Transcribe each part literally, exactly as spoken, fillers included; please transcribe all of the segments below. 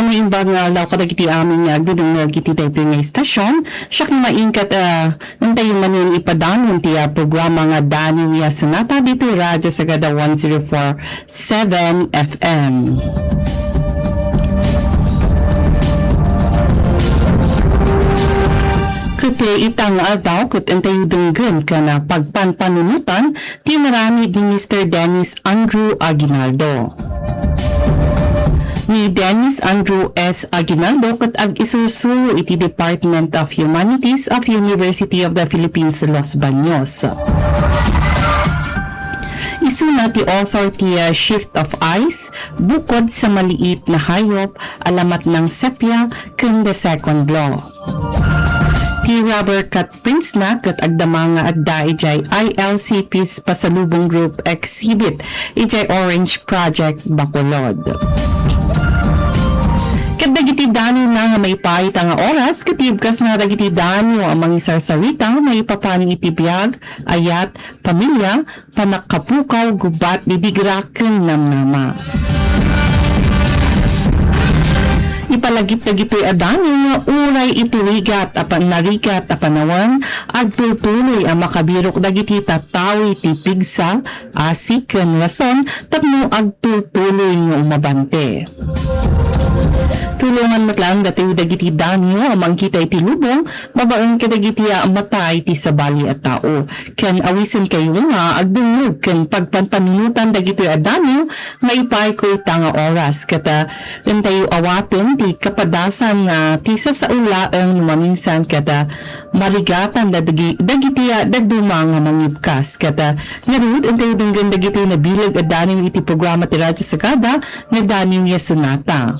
Naimbag nga aldaw kadagiti amin nga agdudungag iti daytoy nga istasyon. Siak ni Maing ket, ah, intayo manen ipadanon ti, ah, programa nga Daniw a Sonata ditoy Radyo Sagada one zero four seven F M. Ket ita nga aldaw, ket intayo denggen ken, ah, pagpanpanunotan ti inaramid ni Mister Dennis Andrew Aguinaldo. Ni Dennis Andrew S. Aguinaldo ket ag-isursuyo iti Department of Humanities of University of the Philippines Los Baños. Isuna ti author ti, ah, Shift of Ice, Bukod sa Maliit na Hayop, Alamat ng Sepia, ken The Second Law. Ti Rubber Cat Printsna ket agdama nga adda idiay I L C P's Pasalubong Group Exhibit idiay Orange Project, Bacolod. Ket dagiti daniwna nga maipaay ita nga oras, ket ibkasna dagiti daniw a mangisarsarita maipapan iti biag, ayat, pamilya, panagkapukaw, gubat, didigra, ken namnama. Ipalagip dagitoy a daniw nga uray iti rigat a pan-, narigat a panawen, agtultuloy a makabirok dagiti tattao iti pigsa, asi, ken rason tapno agtultuloy nga umabante. Tulongan met laeng datayo dagiti daniw a mangkita iti lubong babaen kadagiti a matay ti sabali a tao. Ken awisenkayo nga agdengngeg ken pagpanpanunotan dagitoy a daniw nga ipaayko ita nga oras. Ket, ah, intayo awaten ti kapadasan nga ti sasao laeng no maminsan ket, ah, marigatan da dagi-, dagiti, ah, dadduma nga mangibkas. Ket, ah, ngarud, intayo denggen dagitoy nabileg a daniw iti programa ti Radyo Sagada nga Daniw a Sonata.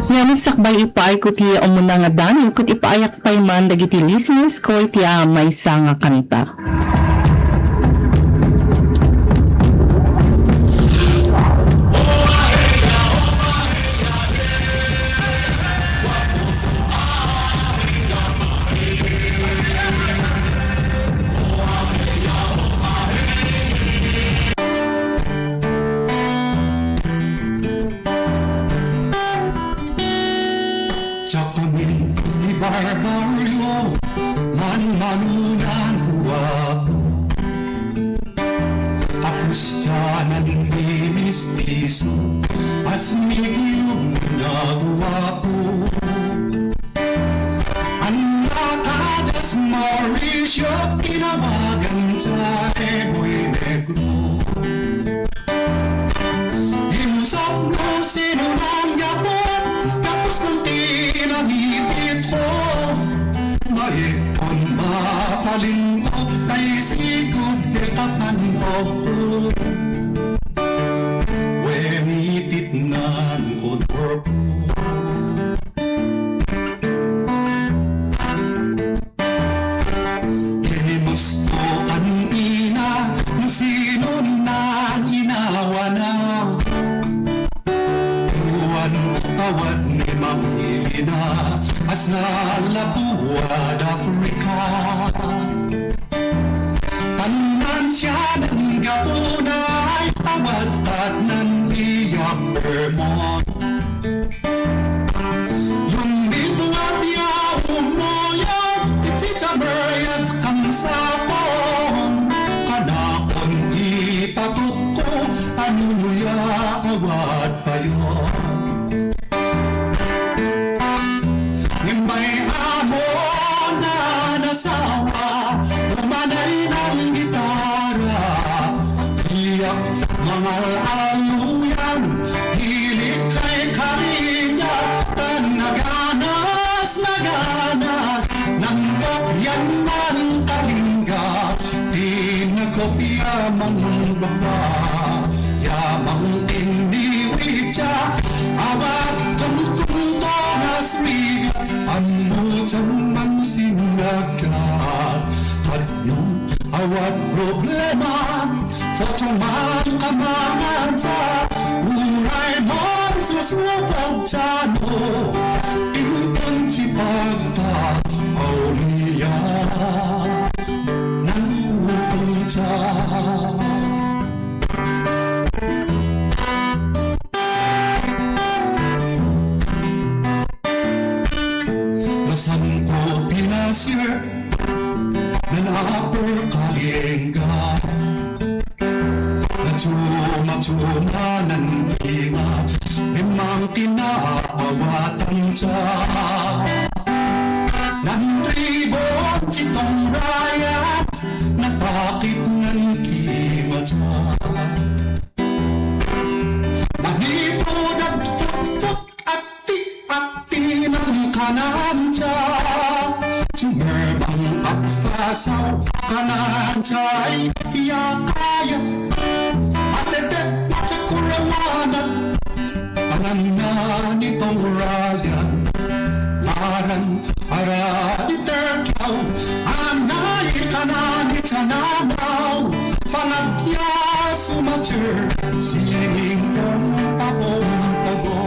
Ngem sakbay ipaayko ti umuna nga daniw ket ipaayak pay man dagiti listeners ko iti, ah, maysa nga kanta. Diak amin ti barbarrio, manmanunan guapo. A Kristianan ni mistiso, as medium nga guapo. Annak a Dasmaricio, tinawagan tay Boy Negro. Imusok no sino nang gapu, tapos ng tinamipit ko. Maipon mafalinto, tay sigud de kafanok ko. Wemitit nan kolor ko. Inimusto an ina, no sino nan inawana. Tuan awat ni Mang Ilina, as nalapuad Afrika. Tannan siya nan gapunay, awat kat nan biyak Vermont. Lumbibuat ya umuyaw, iti Chamber yat kansakon. Kanakon ipatukko, ano no ya awat payon. Ngem may amo na nasawa, umanay nan gitara. Diak mangal-aluyan, hilik kay Karinya, tan naganas, naganas, nan kopyan nan Kalinga, di nagkopya manungbaba, ya mangtinniwit ya, awat kang tungtongas rigat, ammo jang mansinnagat, kadno awat problema, Foto man kamanganta, uray man susufog tano, intang ti pagta, awnia, nang ufong ta. Ko pinasir nan Upper Kalinga. Natsuma-tsuma nan kima, memang kinaawatan ta. Nan tribon ti Tong Ryan, napakit nan kima ta. Manipud agfutfut, atti-atti nan kanan ta. Tumerbang agpasaw kanan tay yakaya. Atetet na ti kurawanan, pananna ni Tong Ryan. Ngaran Ara di Turkiaw, anay kanan ni Tananaw, fangatya sumater, sining papompago.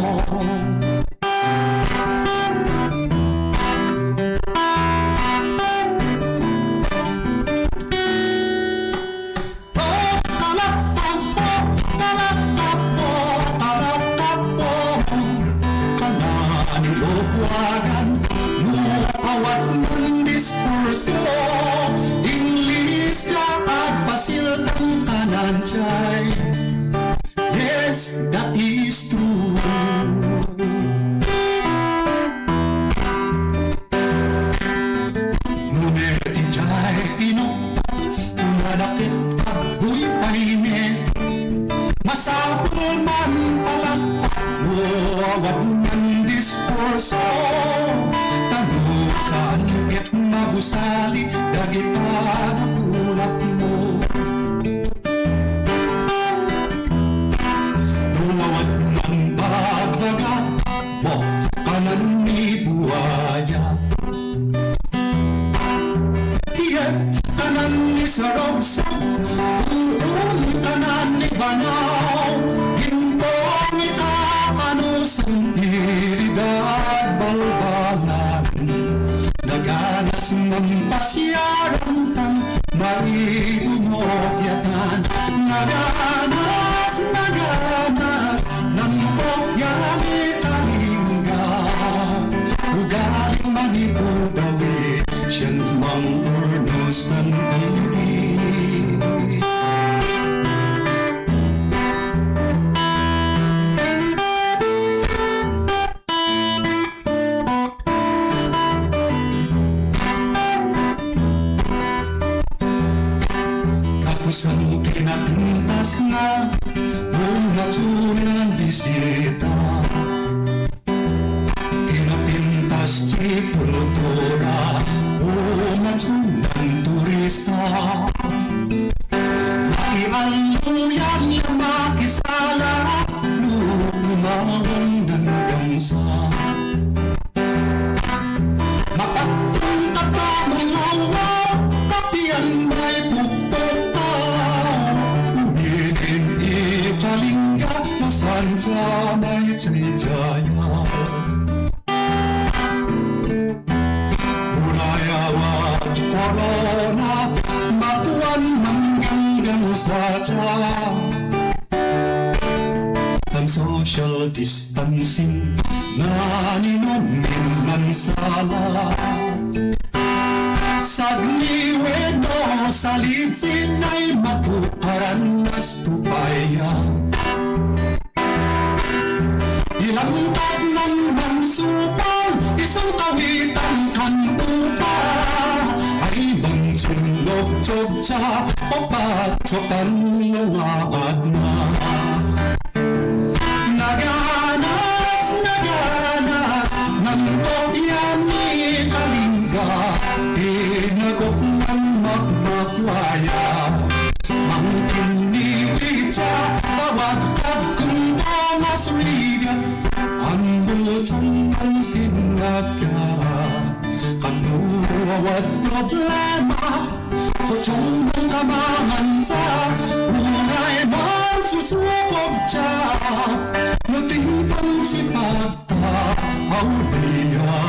Kanani lokuagan no awan man diskurso, English ta agpasiltan kanan tay. Yes, that is true. Nune ti jay kino, nadakit kabuy pay ne. Masapul man palakpak no awan man diskurso. Ta no saan ket magusali dagita nakulapmo. No awan man bagbaga, Bok kanan ni buaya. Hiet kanan ni sarabsab, ulong kanan ni banaw, gimbong ikaano sanbilidad balbalan. Naganas man pasiaran tan maitumok yatan. Naganas, naganas, nampok ya ni Kalinga. Ugaling Manipudawi, sian mangurno san bibi. Kapusan kinapintas na, umatunan bisita. Kinapintas ti kultura, umatunan turista. Makialluyan nga makisala, no kumawan nan gamsa. Mapattong ka ta mangawa, kapian may pukpok ka. Uminin i Kalinga, no saan ta may tinijayaw. Uray awan corona, makuan mangganggangsa ta. Tan social distancing, naninumin mansala. Sagni wenno salidsin ay matukaran nas tupayan. Ilangkat nan mansupang, isang kawitan kan upa. Ay bang sinlog jogja, papachokan lungaad na. Naganas, naganas, nan kopya ni Kalinga, tinagok nan magmakwaya. Mangkinniwit ya, awag kagkunto nga surigat, ambutan ang sinagya. Kano awat problema, Focong mong kamangan ta, uray man susufog ta, no timpan si pagta, awdiya,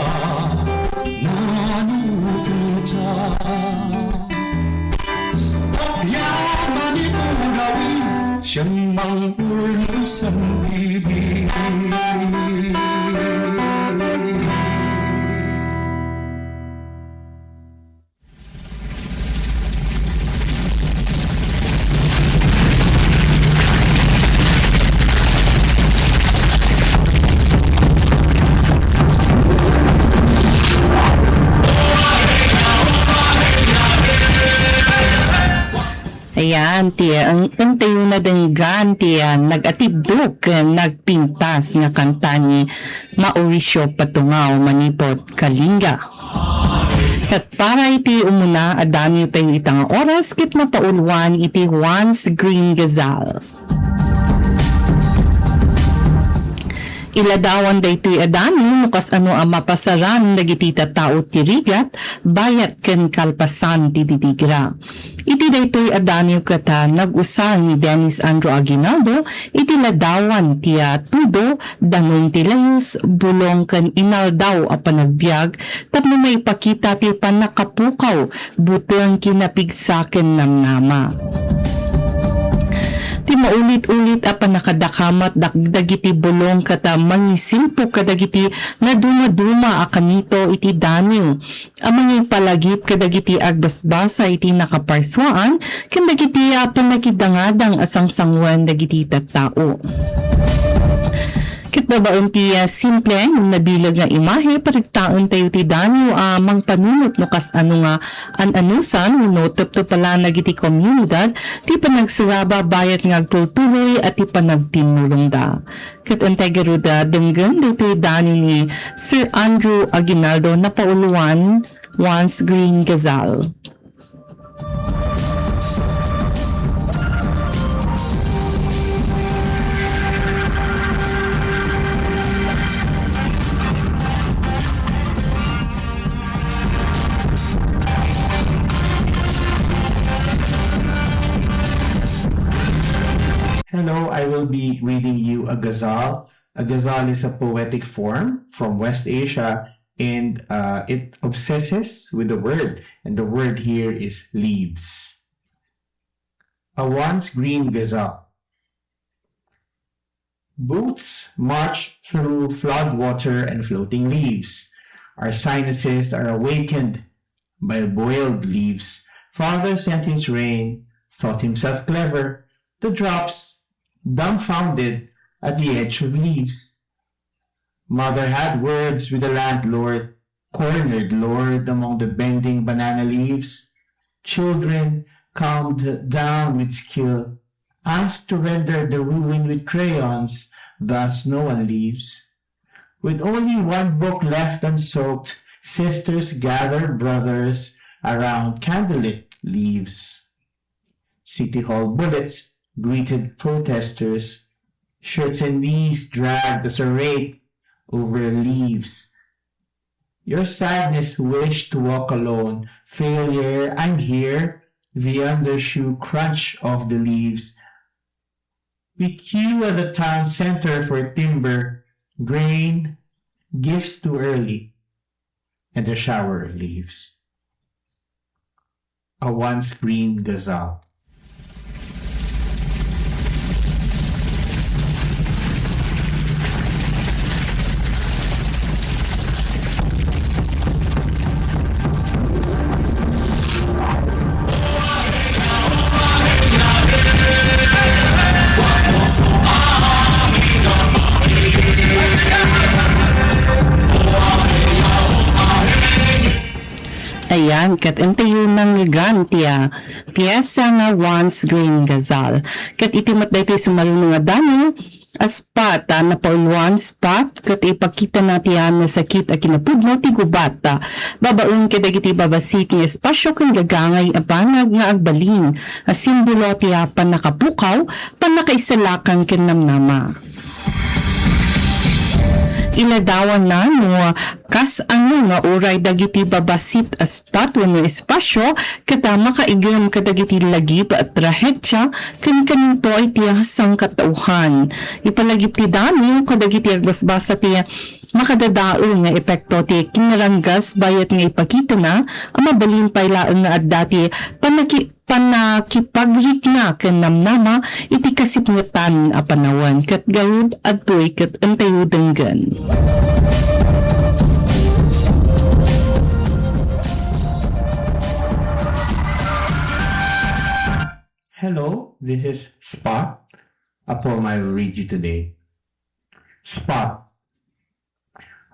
nanufong ta. Okya, manipurawi, siyang mangurnusan bibi. Ayan, ti, ang, ang tayo na denggan, ti, ah, nag-atibdok, nagpintas nga kanta ni Mauricio Patungaw manipod Kalinga. Ket para iti umuna a daniw tayo ita nga oras, ket napauluan iti Juan's Green Gazelle. Iladawan daytoy a daniw no kasano a mapasaran dagiti tattao ti rigat, bayat ken kalpasan ti didigra. Iti daytoy a daniw ket, ah, nag-usar ni Dennis Andrew Aguinaldo iti ladawan ti, ah, tudo, danum ti layus, bulong ken inaldaw a panagbiag tapno maipakita ti pannakapukaw, buteng, kinapigsa ken namnama. Ti maulit-ulit a pannakadakamat dak-, dagiti bulong ket, ah, mangisilpo kadagiti nadumaduma a kanito iti daniw a mangipalagip kadagiti agbasbasa iti nakaparsuaan ken dagiti, ah, pannakidangadang a sangsangoen dagiti tattao. Ket babaen ti, ah, simple ngem nabileg nga imahe, parigtaentayo ti daniw a mangpanunot no kasano nga an-anusan wenno teptepelan dagiti komunidad ti panagsagaba bayat nga agtultuloy a ti panagtimmulongda. Ket intay garud a denggen daytoy daniw ni Sir Andrew Aguinaldo napauluan Juan's Green Gazelle. Hello, I will be reading you a ghazal. A ghazal is a poetic form from West Asia, and, uh, it obsesses with the word, and the word here is leaves. A once green ghazal. Boats march through flood water and floating leaves. Our sinuses are awakened by boiled leaves. Father sent his rain, thought himself clever. The drops, dumbfounded at the edge of leaves. Mother had words with the landlord, cornered lord among the bending banana leaves. Children, calmed down with skill, asked to render the ruin with crayons, thus no one leaves. With only one book left unsoaked, sisters gathered brothers around candlelit leaves. City Hall bullets greeted protesters. Shirts and knees dragged as a wraith over leaves. Your sadness wished to walk alone. Failure, I'm here. The undershoe crunch of the leaves. We queue at the town center for timber, grain, gifts too early, and a shower of leaves. A once green ghazal. Ayan, ket intayo nanggan ti, ah, piyesa nga Once Green Ghazal. Ket iti met daytoy sumaruno nga daniw, a Spot, ah, napauluan Spot, ket ipakitana ti, ah, nasakit a kinapudno ti gubat, ah, babaen kadagiti babasit nga espasio ken gagangay a banag nga agbalin a simbolo ti, ah, pannakapukaw, pannakaisalakan ken namnama. Iladawanna no kasano nga uray dagiti babasit a spot wenno espasio ket, ah, makaigem kadagiti lagip a trahedia ken kanito iti sangkatauhan. Ipalagip ti daniw kadagiti agbasbasa ti makadadael nga epekto ti kinaranggas bayat nga ipakitana a mabalin pay laeng nga adda ti pannaki-, pannakipagrikna ken namnama iti kasipngetan a panawen ket garud adtoy ket intayo denggen. Hello, this is Spot, a poem I will read you today. Spot.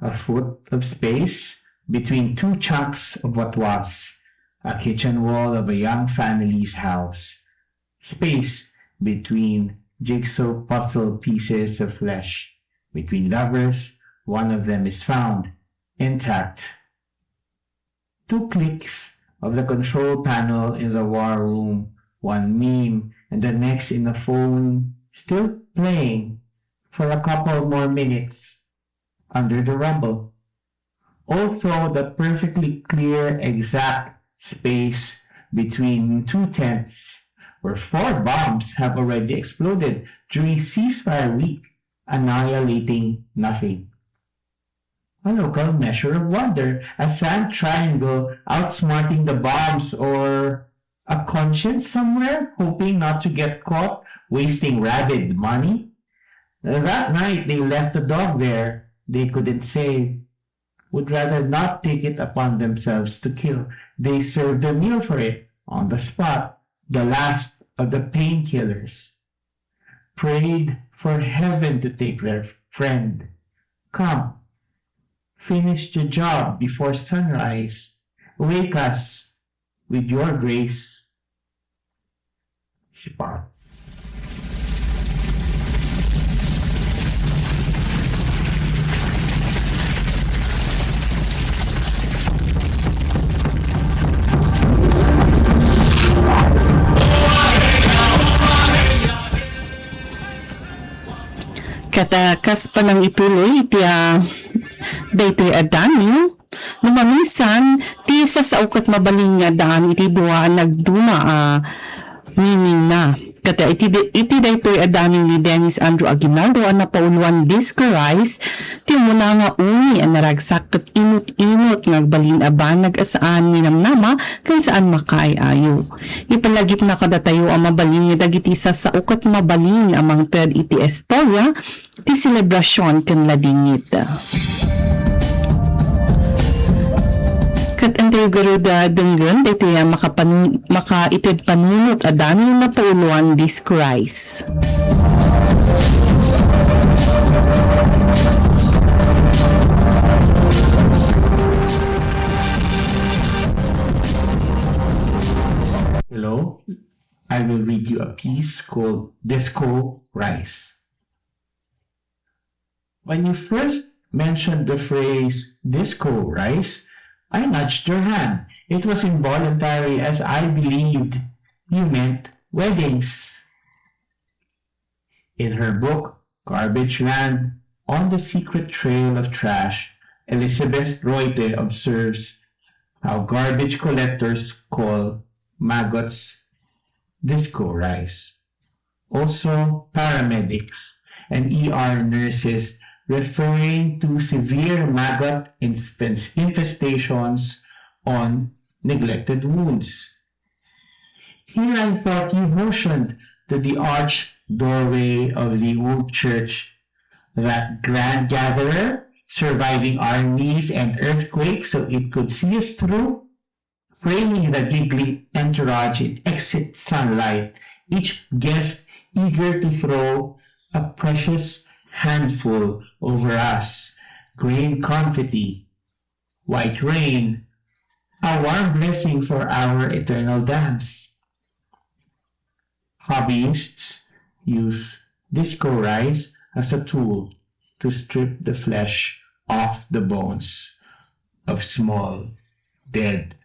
A foot of space between two chunks of what was a kitchen wall of a young family's house. space between jigsaw puzzle pieces of flesh. Between lovers, one of them is found intact. Two clicks of the control panel in the war room, one meme, and the next in the phone, still playing for a couple more minutes under the rubble. Also, the perfectly clear, exact space between two tents where four bombs have already exploded during ceasefire week, annihilating nothing. A local measure of wonder, a sand triangle outsmarting the bombs, or a conscience somewhere hoping not to get caught wasting rabid money. That night they left a dog there they couldn't save, would rather not take it upon themselves to kill. They served a meal for it on the spot, the last of the painkillers. Prayed for heaven to take their friend. Come, finish the job before sunrise. Wake us with your grace. Spot. Ket, ah, kas panangituloy iti, ah, daytoy a daniw, no maminsan, ti sasao ket mabalin nga addaan iti dua a nagduma a meaning na. Ket iti, iti daytoy a daniw ni Dennis Andrew Aguinaldo a napauloan Disco Rice, ti umuna nga uni a naragsak ket inut-inut nga agbalin a banag a saan ninamnama ken saan makaay-ayo. Ipalagipna kadatayo a mabalin nga dagiti sasao ket mabalin a mangted iti istorya ti selebrasion ken ladingit. Ket intayo garud a denggen daytoy a makapanu-, makaited panunot a daniw napauloan Disco Rice. Hello, I will read you a piece called Disco Rice. When you first mentioned the phrase Disco Rice, I nudged your hand. It was involuntary, as I believed you meant weddings. In her book, Garbage Land, On the Secret Trail of Trash, Elizabeth Reuter observes how garbage collectors call maggots disco rice. Also, paramedics and E R nurses referring to severe maggot infes-, infestations on neglected wounds. Here I thought you motioned to the arched doorway of the old church, that grand gatherer, surviving armies and earthquakes so it could see us through, framing the giggling entourage in exit sunlight, each guest eager to throw a precious handful over us, green confetti, white rain, a warm blessing for our eternal dance. Hobbyists use disco rice as a tool to strip the flesh off the bones of small, dead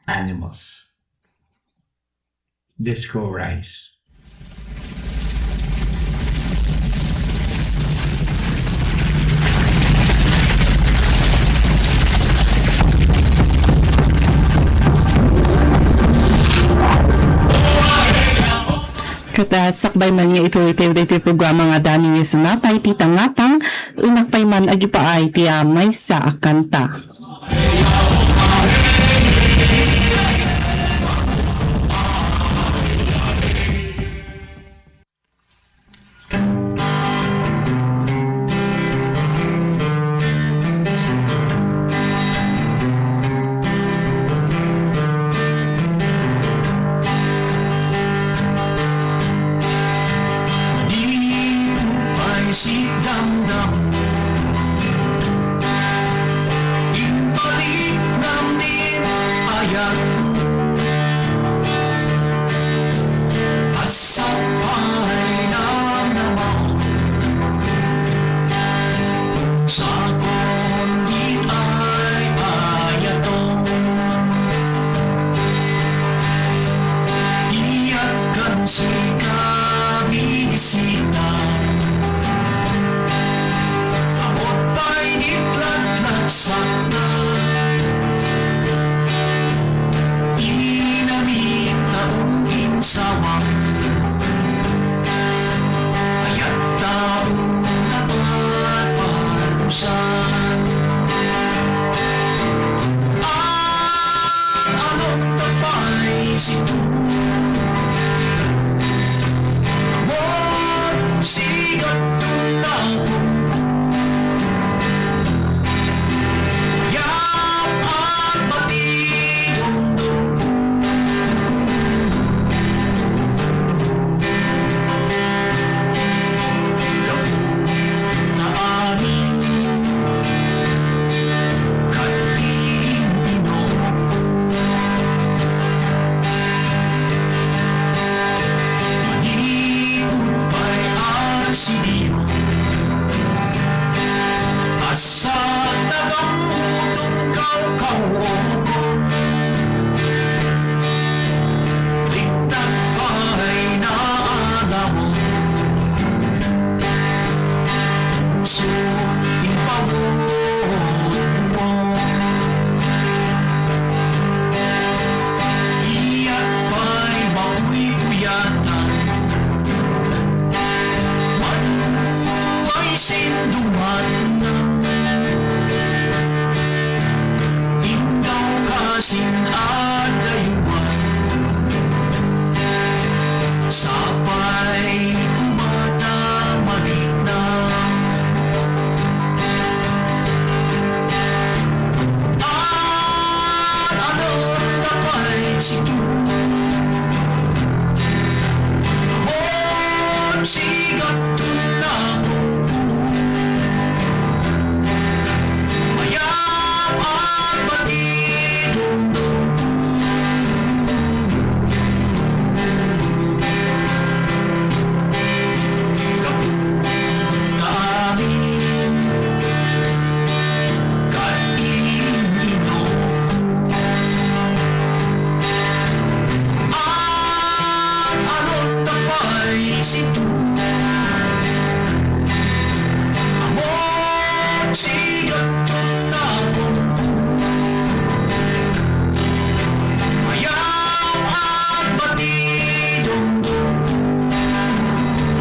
animals. Disco rice. Ket, ah, sakbay man nga ituloy tayo daytoy programa nga Daniel Sonata iti tangatang, unak pay man agipaay ti, ah, maysa a kanta. Dito pay si Damdam. Imbalik namin ayat mo. A Situ. Awan sigat tunakon. Yap at batidongdong. Gapu ta amin kat intinopko. Manipud pay aksidiyo, asat a gammuton kawkawokon. Liktad pay naalamon. Puso, impawot, buwan. Iyat pay mapuypuyatan. Mannuay sin dumatngan. Indaw kasin adayuan. Sapay koma ta malikna. An-anon ta pay situ. Awan sigat tunakon. Mayap at batidongdong. Gapu ta amin kat intinopko. An-anon ta pay situ. Awan sigat tunakon. Mayap at batidongdong.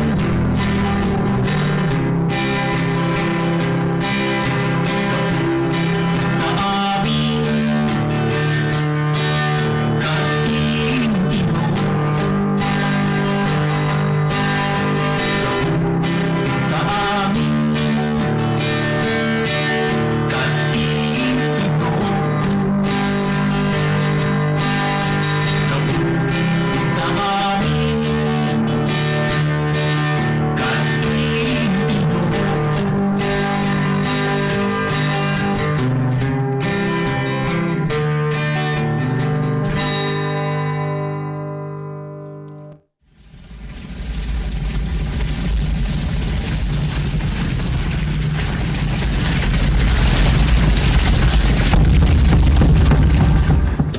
Gapu ta amin kat intinopko. Gapu ta amin kat intinopko. Gapu ta amin kat intinopko.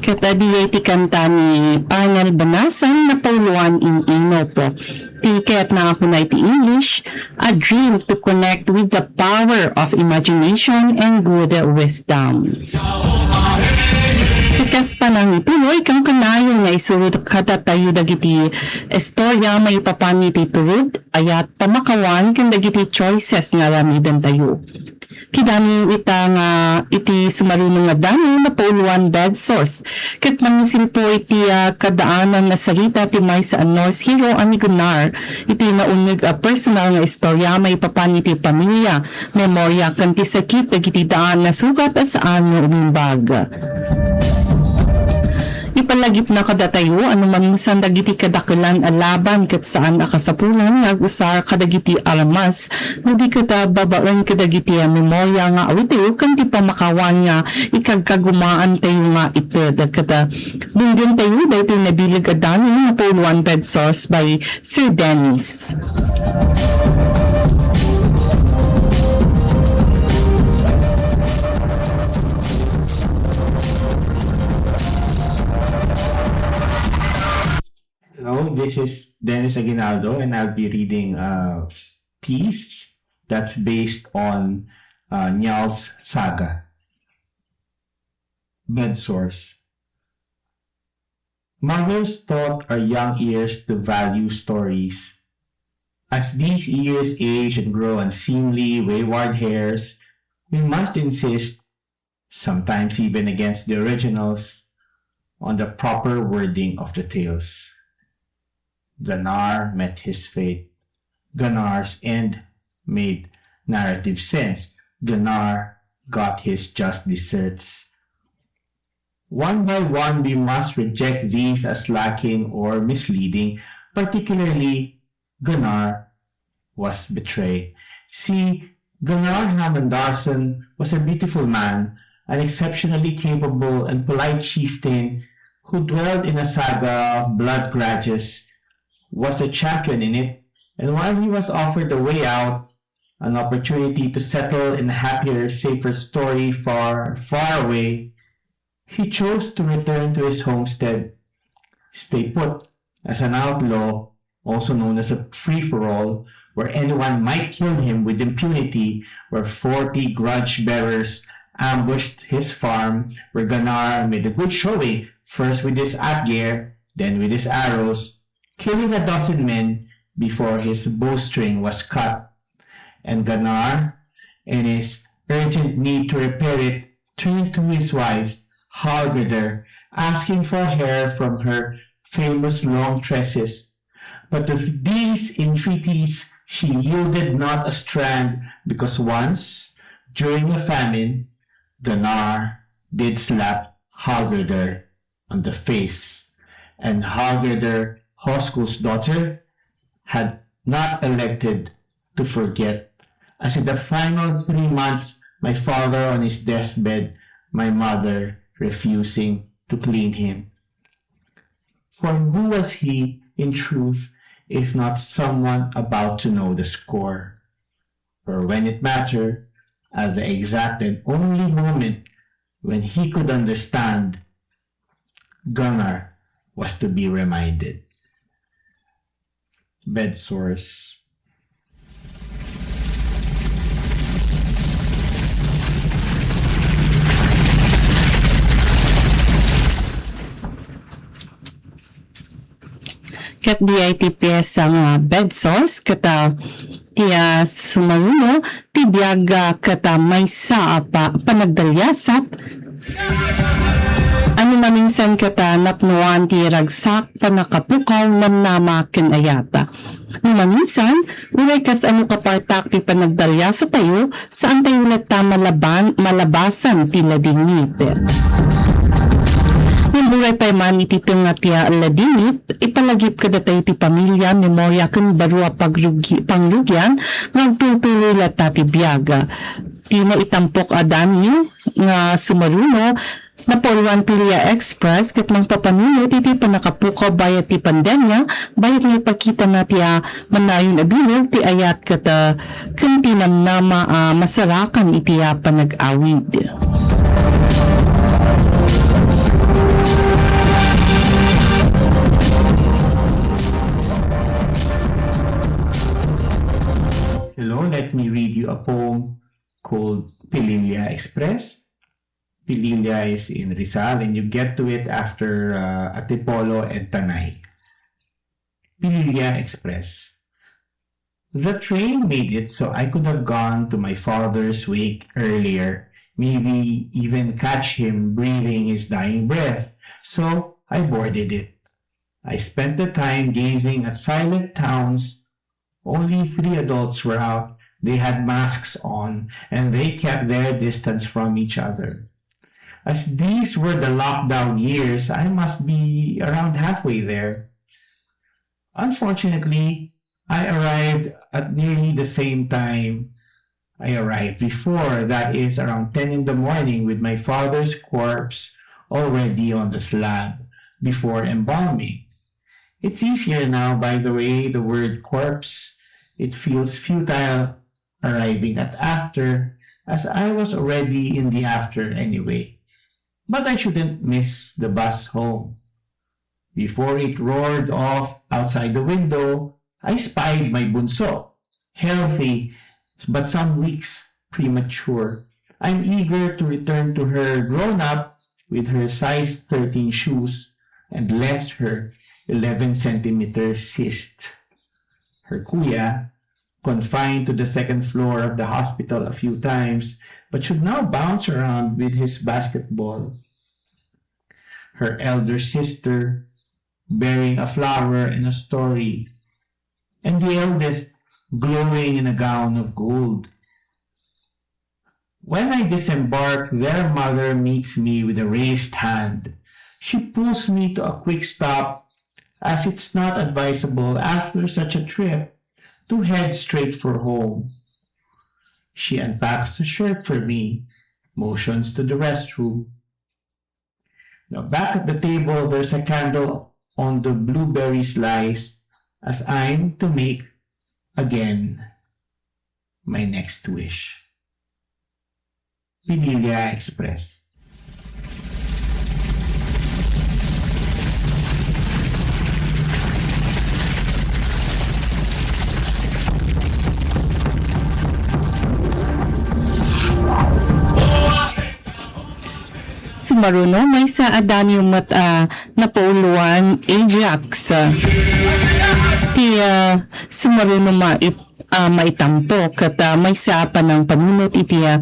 Ket adda ti kanta ni Arnel Banasan, Napauloan in Inop. Ti kayatna a kuna iti English, a dream to connect with the power of imagination and good wisdom. Ket kas panangituloy, kankanayon nga isurot kadatayo dagiti istorya maipapan iti turod, ayat, pamakawan, ken dagiti choices nga aramidentayo. Kidaniw ita nga iti sumaruno nga Daniw, napauloan bed source. Ket nangisilpo iti, ah, kadaanan a sarita ti maysa a nurse hero a nigunar iti nauneg a personal nga istorya maipapan iti pamilia, memoria, ken ti sakit dagiti daan a sugat a saan nga umimbag. Ipalagipna kadatayo a no manusan dagiti kadakelan a laban ket saan a kasapulan nga agusar kadagiti armas no di ket, ah, babaen kadagiti, ah, memoria nga awiteyo ken ti pamakawan nga ikagkagumaantayo nga ited. Ket, ah, dengdengtayo daytoy nabileg a Daniw nga napauloan bed source by Sir Dennis. Hello, this is Dennis Aguinaldo, and I'll be reading a piece that's based on, uh, Njal's saga. Bed source. Mothers taught our young ears to value stories. As these ears age and grow unseemly, wayward hairs, we must insist, sometimes even against the originals, on the proper wording of the tales. Ganar met his fate. Ganar's end made narrative sense. Ganar got his just deserts. One by one, we must reject these as lacking or misleading, particularly Ganar was betrayed. See, Ganar Hammond Dawson was a beautiful man, an exceptionally capable and polite chieftain who dwelled in a saga of blood grudges, was a champion in it, and while he was offered a way out, an opportunity to settle in a happier, safer story far, far away, he chose to return to his homestead, stay put, as an outlaw, also known as a free-for-all, where anyone might kill him with impunity, where forty grudge bearers ambushed his farm, where Ganar made a good showing, first with his atgeir, then with his arrows, killing a dozen men before his bowstring was cut. And Ganar, in his urgent need to repair it, turned to his wife, Hallgerdr, asking for hair from her famous long tresses. But to these entreaties she yielded not a strand, because once, during a famine, Ganar did slap Hallgerdr on the face, and Hallgerdr, Hoskul's daughter, had not elected to forget, as in the final three months, my father on his deathbed, my mother refusing to clean him. For who was he, in truth, if not someone about to know the score? For when it mattered, at the exact and only moment when he could understand, Ganar was to be reminded. Bed source. Ket diay ti piesa nga Bed source ket, ah, ti, ah, sumaruno ti biag, ah, ket, ah, maysa a pa-, panagdaliasat a no maminsan ket, ah, napnoan ti ragsak, pannakapukaw, namnama ken ayat. No maminsan, uray kasano kapartak ti panagdaliasatayo, saantayo latta malaban-, malabasan ti ladingit. Ngem uray pay man iti tengnga ti ladingit, ipalagip kadatayo ti pamilia, memoria ken baro a pagrugi-, pangrugian nga agtultuloy latta ti biag. Ti naitampok a Dani nga sumaruno, Napoleon Pilia Express ket mangpapanunot iti pannakapukaw bayat ti pandemia, bayat nga ipakitana ti, ah, manayon a bilog ti ayat ket, ah, ken ti namnama a masarakan iti, ah, panag-awid. Hello, let me read you a poem called Pililla Express. Pililla is in Rizal, and you get to it after, uh, Antipolo and Tanay. Pililla Express. The train made it so I could have gone to my father's wake earlier, maybe even catch him breathing his dying breath. So I boarded it. I spent the time gazing at silent towns. Only three adults were out. They had masks on, and they kept their distance from each other. As these were the lockdown years, I must be around halfway there. Unfortunately, I arrived at nearly the same time I arrived before, that is, around ten in the morning, with my father's corpse already on the slab before embalming. It's easier now, by the way, the word corpse. It feels futile arriving at after, as I was already in the after anyway. But I shouldn't miss the bus home. Before it roared off outside the window, I spied my bunso, healthy, but some weeks premature. I'm eager to return to her grown up with her size thirteen shoes and less her eleven centimeter cyst. Her kuya, confined to the second floor of the hospital a few times, but should now bounce around with his basketball. her elder sister bearing a flower and a story, and the eldest glowing in a gown of gold. When I disembark, their mother meets me with a raised hand. She pulls me to a quick stop, as it's not advisable after such a trip to head straight for home. She unpacks a shirt for me, motions to the restroom. Now, back at the table, there's a candle on the blueberry slice as I'm to make again my next wish. Pinilla Express. Sumaruno, maysa a danio met a napauloan, Ajax. Ti, ah, sumaruno mait-, ah, maitampo ket, ah, maysa a panangpanunot iti, ah,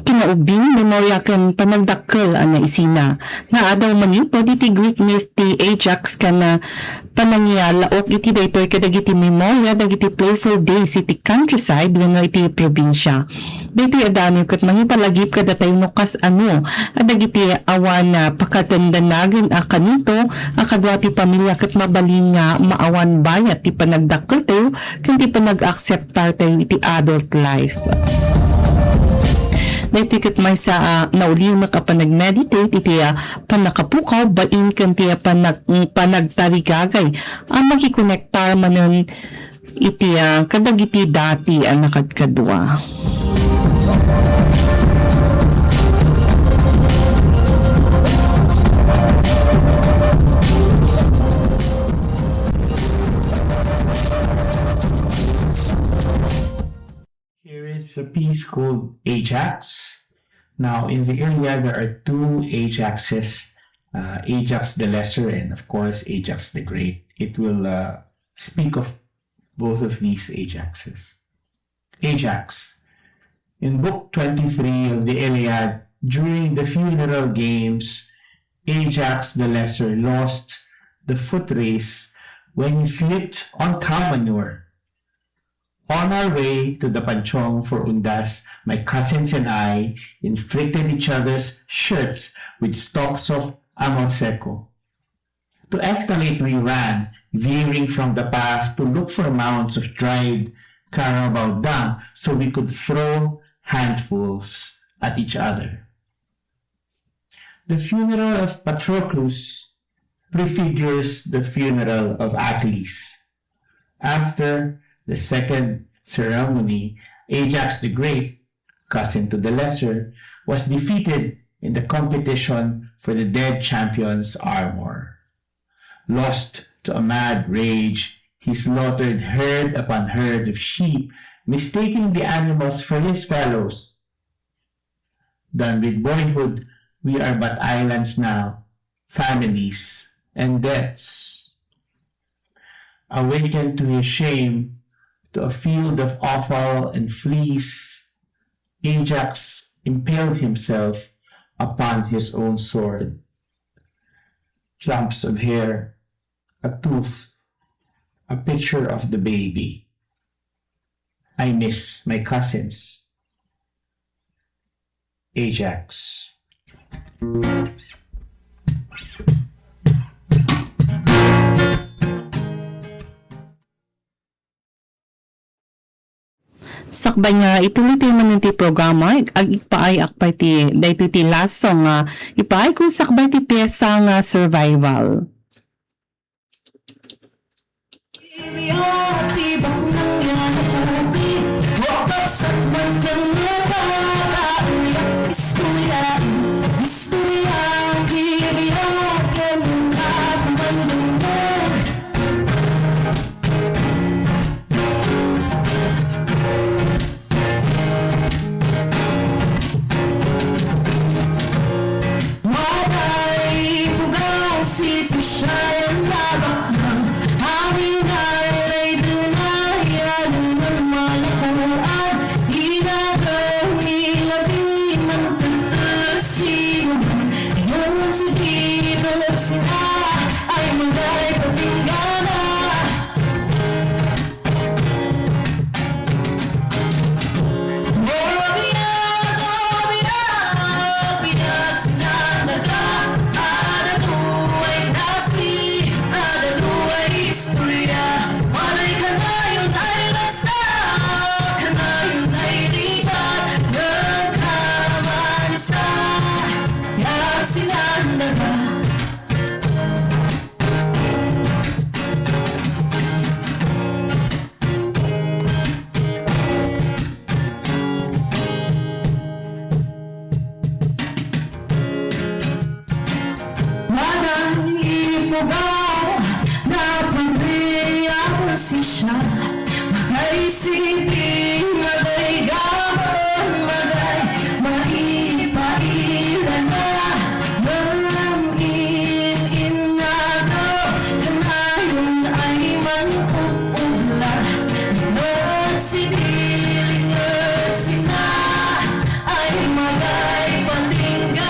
kinaubing, memoria ken panagdakkel a naisina. Naadaw manipud iti Greek myth ti Ajax ken, ah, panangialaok iti daytoy kadagiti memoria dagiti playful days iti countryside wenno iti probinsia. Daytoy a danio ket mangipalagip kadatayo no kasano a dagiti awan, ah, pakadandanagan a kanito a kadua ti pamilia ket mabalin nga maawan bayat ti panagdakkeltayo ken ti panag-akseptartayo iti adult life. Daytoy ket maysa a naulimek a panag-meditate iti, ah, pannakapukaw bain ken ti, ah, panag-, panagtarigagay a makikonektar manen iti, ah, kadagiti dati a nakadkadua. Here is a piece called Ajax. Now, in the Iliad, there are two Ajaxes, uh, Ajax the Lesser and, of course, Ajax the Great. It will, uh, speak of both of these Ajaxes. Ajax. In Book twenty-three of the Iliad, during the funeral games, Ajax the Lesser lost the foot race when he slipped on cow manure. On our way to the Panchong for Undas, my cousins and I inflicted each other's shirts with stalks of amor seco. To escalate, we ran, veering from the path to look for mounds of dried carabao dung so we could throw handfuls at each other. The funeral of Patroclus prefigures the funeral of Achilles. After the second ceremony, Ajax the Great, cousin to the Lesser, was defeated in the competition for the dead champion's armor. Lost to a mad rage, he slaughtered herd upon herd of sheep, mistaking the animals for his fellows. Done with boyhood, we are but islands now, families, and deaths. Awakened to his shame, to a field of offal and fleas, Ajax impaled himself upon his own sword. Clumps of hair, a tooth, a picture of the baby. I miss my cousins. Ajax. Sakbay nga ituloy tayo manen ti programa, ag-, agpaay akpay ti, daytoy ti last song nga ipaay ko sakbay ti piyesa nga Survival. Tulad sina ay magay patinggana. Walang ipugaw na pagrealisasyon. Magay siping, magay gaman, magay maipailana. Ngem in-innato, kanayon ay mangpupugla. Nagsidiling sina ay magay patinggana.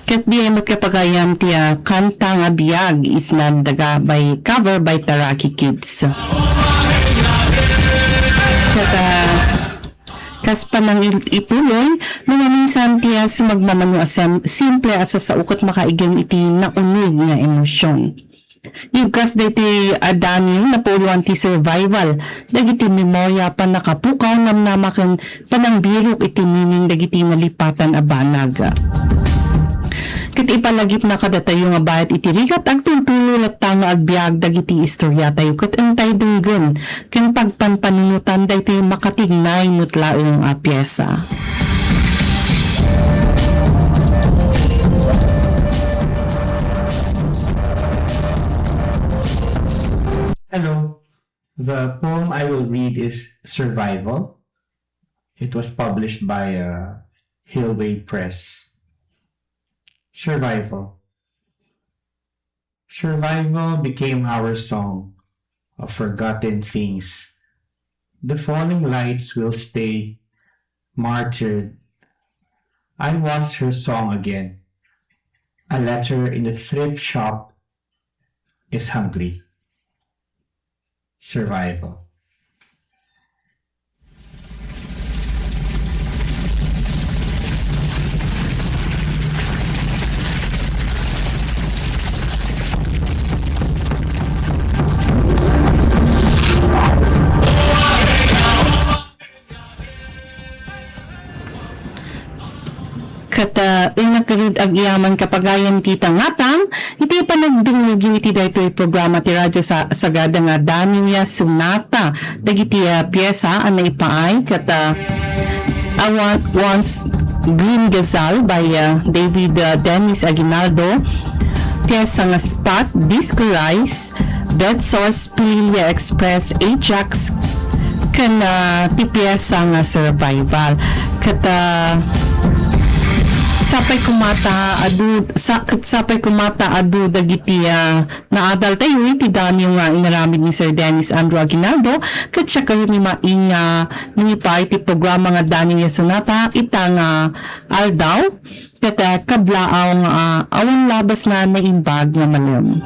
Ket diay met kapagayam ti, ah, kanta nga biag, Isnan Daga by, cover by Taraki Kids. Ket, ah, kas panangituloy, no maminsan ti, ah, sumagmamano a sem-, simple a sasao ket makaiggem iti nauneg nga emosyon. Ibkas daytoy a danio, napauluan ti survival dagiti memoria, pannakapukaw, namnama ken panangbirok iti meaning dagiti nalipatan a banag. Ket ipalagipna kadatayo nga bayat iti rigat, agtultulo latta nga agbiag dagiti istoriatayo ket intay denggen ken pagpanpanunotan daytoy makatignay met laeng a piesa. Hello. The poem I will read is Survival. It was published by, uh, Hillway Press. Survival. Survival became our song of forgotten things. The falling lights will stay martyred. I was her song again. A letter in the thrift shop is hungry. Survival. Ket, ah, innak ket agyaman kapagayam ti tangatang, iti panagdengngegyo iti daytoy programa ti Radyo Sa-, Sagada nga Danio ya Sonata, dagiti, ah, piesa a naipaay, ket, ah, a Wa-, Once Green Gazelle by, ah, David, ah, Dennis Aguinaldo, piesa nga Spot, Disco Rice, Dead Sauce, Pililla Express, Ajax, ken, ah, ti piesa nga Survival. Ket, ah, sapay koma ta adu, sa-, ket sapay koma ta adu dagiti, ah, naadaltayo iti danio nga inaramid ni Sir Dennis Andrew Aguinaldo, ket siak ni Maing nga nangipaay ti programa nga Danio ya Sonata ita nga aldaw. Ket, ah, kablaaw nga, ah, awan labasna naimbag nga malem.